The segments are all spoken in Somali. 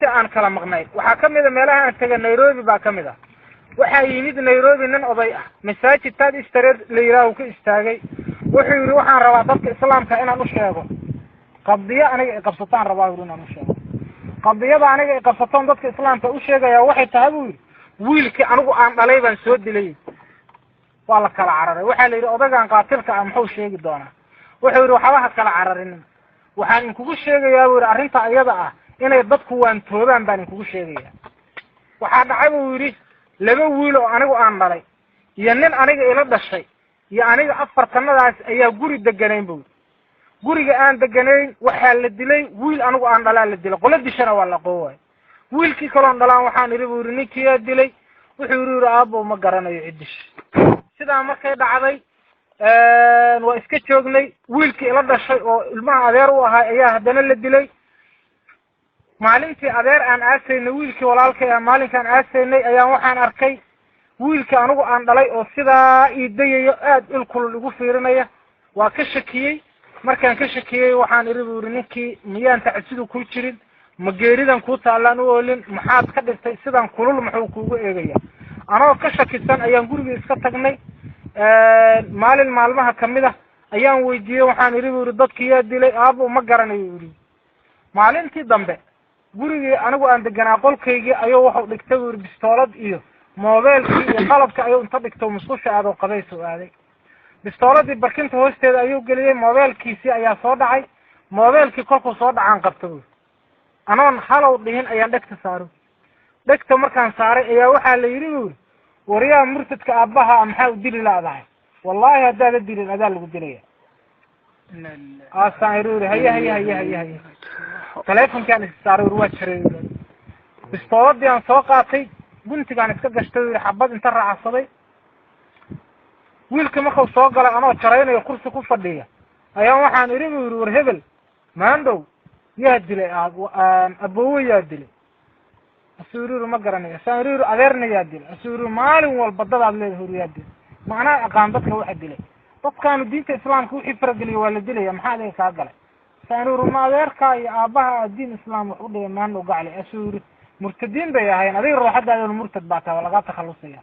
Aan kala maqnay waxaa ka mid a meelaha aan taga, Nairobi baa ka mid ah. Waxaa yimid Nairobi nin oday ah, masaajid Third Street la yidhaah uu ka istaagay. Wuxuu yidhi, "Waxaan rabaa dadka Islaamka inaan u sheego qadiyo aniga i qabsataan rabaa," yidhi, "inaan u sheego qadiyada aniga i qabsatoon dadka Islaamka u sheegaya. Waxay tahay," buu yidhi, "wiilkii anigu aan dhalay baan soo dilay." Waa la kala cararay. Waxaa la yidhi, "Odaygan qaatilka ah muxuu sheegi doonaa?" Wuxuu yidhi, "Waxba ha kala cararinin. Waxaan inkugu sheegayaa," buu yidhi, "arrinta iyada ah inay dadku waantoobaan baan inkugu sheegaya. Waxaa dhacay," buu yidhi, "laba wiil oo anigu aan dhalay iyo nin aniga ila dhashay iyo aniga, afartanadaas ayaa guri deganayn," buu yidhi. "Guriga aan deganayn waxaa la dilay wiil anigu aan dhalaa la dilay. Qolo dishana waa la qoo waay. Wiilkii kaloon dhalaan waxaan idhi," buu yidhi, "ninkiyaa dilay? Wuxuu yidhi, 'Aabo, ma garanayo cid dishay.' Sidaa markay dhacday waa iska joognay. Wiilkii ila dhashay oo ilmaha adeer u ahaa ayaa haddana la dilay. Maalintii adeer aan aasaynay, wiilkii walaalkay ah maalinkaan aasaynay, ayaan waxaan arkay wiilkii anigu aan dhalay oo sidaa ii dayayo, aad il kulul igu fiirinaya. Waa ka shakiyey. Markaan ka shakiyey waxaan idhi," buu yidhi, "ninkii miyaan tacsidu ku jirin? Ma geeridan kuu taallaan u oolin? Maxaad ka dhigtay? Sidan kulul muxuu kuugu eegaya?" Anoo ka shakisan ayaan gurigii iska tagnay. Maalin maalmaha kamid ah ayaan weydiiyey. Waxaan idhi," buu yidhi, "dadki yaa dilay? Aabo, ma garanayo," yidhi. Maalintii dambe gurigii anigu aan deganaa qolkaygii ayuu wuxuu dhigtay," buu yidhi, "bistoolad iyo moobeelkii iyo qalabka ayuu inta dhigto musqusha aado, qabays oo aaday. Bistooladii barkinta hoosteeda ayuu geliyey. Moobeelkiisii ayaa soo dhacay. Moobeelkii kolkuu soo dhacaan qabta," buu, "anoon halow dhihin ayaan dhegta saaro. Dhegta markaan saaray ayaa waxaa la yidhi," buu yidhi, 'waryaa murtadka aabbaha maxaa u dili la'dahay? Wallaahi haddaada dilin adaa lagu dilaya.' Aasaan idhi," yidhi, 'haye, haye, haye, haye, haye.' Taleefonkaan is saaray," yidhi, "waa jaray." Bistooladii aan soo qaatay guntigaan iska gashtay, yidhi, xabad inta raacsaday. Wiilkii markuu soo galay anoo jaraynayo kursi ku fadhiya ayaan waxaan idhi," buu yidhi, 'war hebel, maandhow yaa dilay? Aboowe yaa dilay?' Asuu yidhi, 'Ma garanayo.' Asaan idhi, yidhi, 'Adeerna yaa dilay?' Asuu yidhi, 'Maalin walba dadaad leedahay hur yaa dilay. Macnaha aqaan dadka waxa dilay. Dadkaanu diinta Islaamka wixii farageliya waa la dilaya. Maxaa adiga kaa galay?' Asaan yidhi, 'Ma adeerkaa iyo aabbaha diin Islaam wax u dhigay, maandhow gacli?' Asuu yidhi, 'Murtadiin bay ahaayeen. Adiga ruuxadaadana murtad baa tahay, waa lagaa takhalusaya.'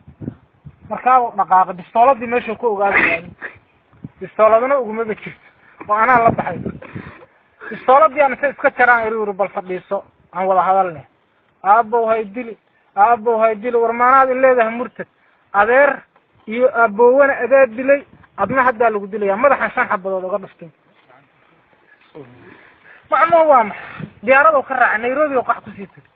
Markaabuu dhaqaaqay. Bistooladii meeshuu ku ogaaday bistooladna ugumaba jirto oo anaa la baxay. Bistooladii aan inta iska jaraan iri, yiri, bal fadhiiso, aan wada hadalne. Aabow, hay dili. Aabow, hay dili. War maanaad in leedahay murtad? Adeer iyo aaboowana adaa dilay, adna haddaa lagu dilaya.' Madaxan 5 xabadood oga dhuftay. Macnuhu waa maxay? Diyaaradu ka raacay, Nairobi oo qax kusii tagay.